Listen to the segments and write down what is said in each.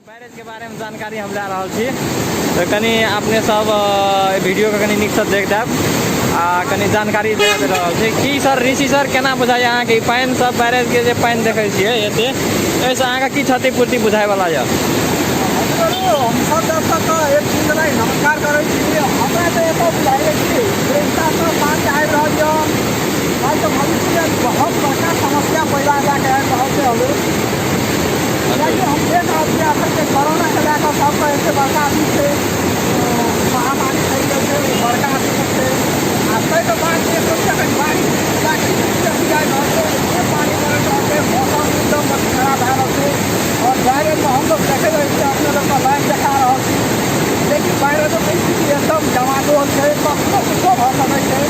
बैरेजके बारेमे जानकारी हम लए रहल छी, तऽ कनि अपने सब वीडियोके कनि नीकसँ देख देब आ कनि जानकारी दए रहल छी। की सर ऋषि सर, केना बुझाइए अहाँके ई पानि सब, बैरेजके जे पानि देखै छियै एते, एहिसँ अहाँके की क्षतिपूर्ति बुझाइवला यऽ? हमसब दर्शकके एक चीज नहि नमस्कार करै छी। हमरा तऽ एतऽ बुझाइए कि जे हिसाबसँ पानि आबि रहल यऽ, तऽ भविष्यमे बहुत बड़का समस्या पैदा भए कऽ आबि रहल छै हमे, कियाकि हम देख रहल छियै अखन जे कोरोनाके लए कऽ सबके एते बड़का अथी छै, महामारी फैल गेल छै, बड़का अथी सब छै। आ ताहिके बाद जे अखन बारिश लए कऽ अथी आबि रहल छै, एते पानि पड़ि रहल छै, मौसम एकदम खराब भए रहल छै। आओर बैरेजमे हमसब देखै रहै छियै, अपने लोकके लाइव देखा रहल छी, लेकिन बैरेजोके स्थिति एकदम डमाडोल छै, कखनो कुछो भऽ सकै छै।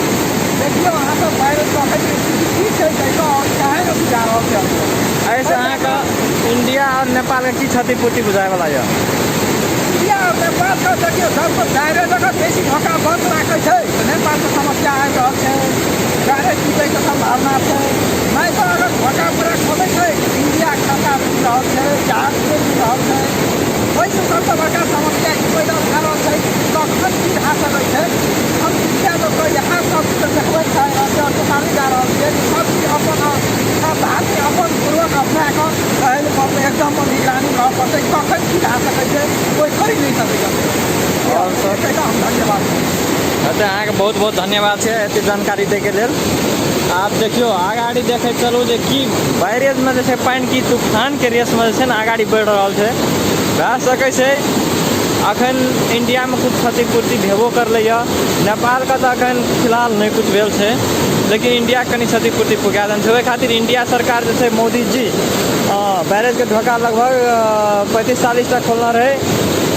देखियौ अहाँ सब बैरेजके अखन स्थिति की छै ताहिसँ, आओर काहे नहि जा रहल छै। एहिसँ अहाँके इंडिया आओर नेपालके की क्षतिपूर्ति बुझाइवला यऽ? इंडिया आओर नेपालके देखियौ, सबके बैरेज अगर बेसी ढोका बन्द राखै छै तऽ नेपालके समस्या आबि रहल छै, बैरेज टूटैके सम्भावना छै। नहि तऽ अगर ढोका पूरा खोलै छै तऽ इंडियाके खतरा बुझि रहल छै, जहाज नहि बुझि रहल छै। ओहिसँ सबसँ बड़का समस्या ई पैदा भए रहल छै कि कखन की भए सकै छै। हम इंडिया लोकके इएह सब देखबै चाहि रहल छै आओर चेतावनी दए रहल छियै कि सब चीज अपन सावधानी अपन पूर्वक अपना कऽ रहै लए पड़तै, एकदम निगरानी रहऽ पड़तै। कखन की भए सकै छै कोइ कहि नहि सकै छै। आओर सर? कहि हम धन्यवाद। तऽ अहाँके बहुत बहुत धन्यवाद छै एते जानकारी दैके लेल। आब देखियौ, अगाड़ी देखै चलू जे की बैरेजमे जे छै पानि की तूफानके रेसमे जे छै ने अगाड़ी बढ़ि रहल छै। भए सकै छै अखन इंडियामे किछु क्षतिपूर्ति भेबो करलै यऽ, नेपालके तऽ अखन फिलहाल नहि किछु भेल छै, लेकिन इंडियाके कनि क्षतिपूर्ति पुगा देने छै। ओहि खातिर इंडिया सरकार जे छै, मोदीजी, बैरेजके ढोका लगभग 35-40 टा खोलने रहै,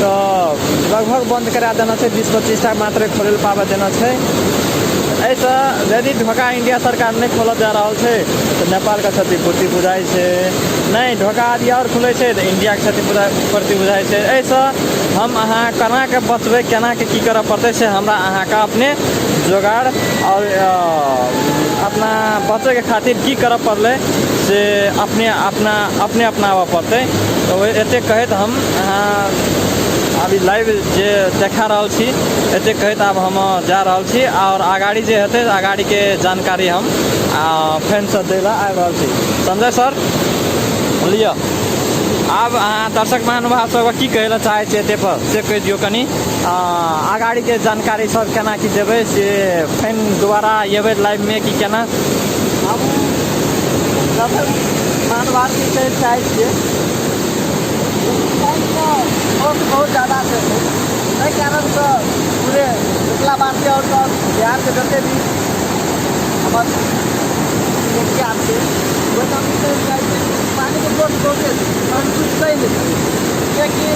तऽ लगभग बन्द करा देना छै, 20-25 टा मात्रे खोलै लए पाबऽ देना छै। एहिसँ यदि ढोका इंडिया सरकार नहि खोलऽ जा रहल छै तऽ नेपालके क्षतिपूर्ति बुझाइ छै, नहि ढोका यदि आओर खुलै छै तऽ इंडियाके क्षतिपूर्ति बुझाइ छै। एहिसँ हम अहाँ केनाके बचबै, केनाके की करऽ पड़तै, से हमरा अहाँके अपने जोगाड़ आओर अपना बचैके खातिर की करऽ पड़लै से अपने अपना अपने अपनाबऽ पड़तै। तऽ ओहि एतेक कहैत हम अहाँ अभी लाइव जे देखा रहल छी, एतेक कहैत आब हम जा रहल छी आओर अगाड़ी जे हेतै, अगाड़ीके जानकारी हम फेरसँ दै लए आबि रहल छी। संजय सर, लिअ, आब अहाँ दर्शक महानुभाव सबके की कहै लए चाहै छियै एते पर, से कहि दियौ कनि। अगाड़ीके जानकारी सब केना की देबै, से फेर दोबारा एबै लाइवमे कि केना? हम दर्शक महानुभाव की कहै चाहै छियै, पानिके बहुत बहुत ज्यादा छै, एहि कारणसँ पूरे मिथिलावासी आओर तऽ बिहारके जते भी हमर मुखिया छै, ओहिसँ हम ई कहै चाहै छियै कि पानिके सोर्स बहुते छै, पानि सुखतै नहि छै, किएकि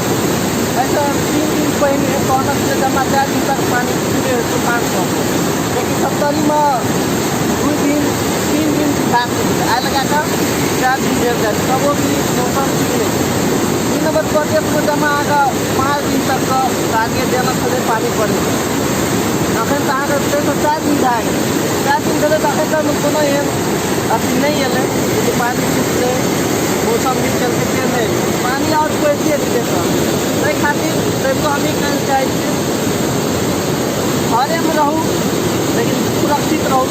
एहिसँ 3 दिन पहिने कहलक जे जमा 4 दिन तक पानि पूरे तूफान रहतै, लेकिन सप्तरीमे 2 दिन 3 दिन 7 दिन, आइ लगा कऽ 4 दिन भेल जाइ छै, तबो भी मौसम ठीक नहि छै। 3 नम्बर प्रदेशमे जमा अहाँके 5 दिन तकके टारगेट देने छलै पानि पड़ै छै। अखन तऽ अहाँके ताहिसँ 4 दिन भए गेलै। 4 दिन भेलै तऽ अखन तक कोनो एहन अथी नहि एलै जे पानि छुटलै, मौसम नीक केलकै, से नहि। पानि आओर पड़िते जेतै सर। ताहि खातिर तैको हम ई कहै लए चाहै छियै, घरेमे रहू लेकिन सुरक्षित रहू,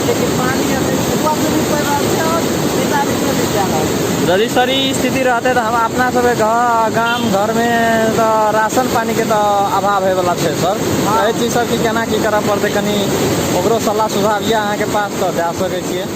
लेकिन पानि अखन ऊपरसँ भी पड़ि रहल छै आओर नीचा बीचमे भी जा रहल छै। यदि सर ई स्थिति रहतै तऽ हम अपना सबके घर, गाम घरमे तऽ राशन पानीके तऽ अभाव होइवला छै सर। एहि चीज सबके केना की करऽ पड़तै, कनि ओकरो सलाह सुझाव यऽ अहाँके पास तऽ दए सकै छियै।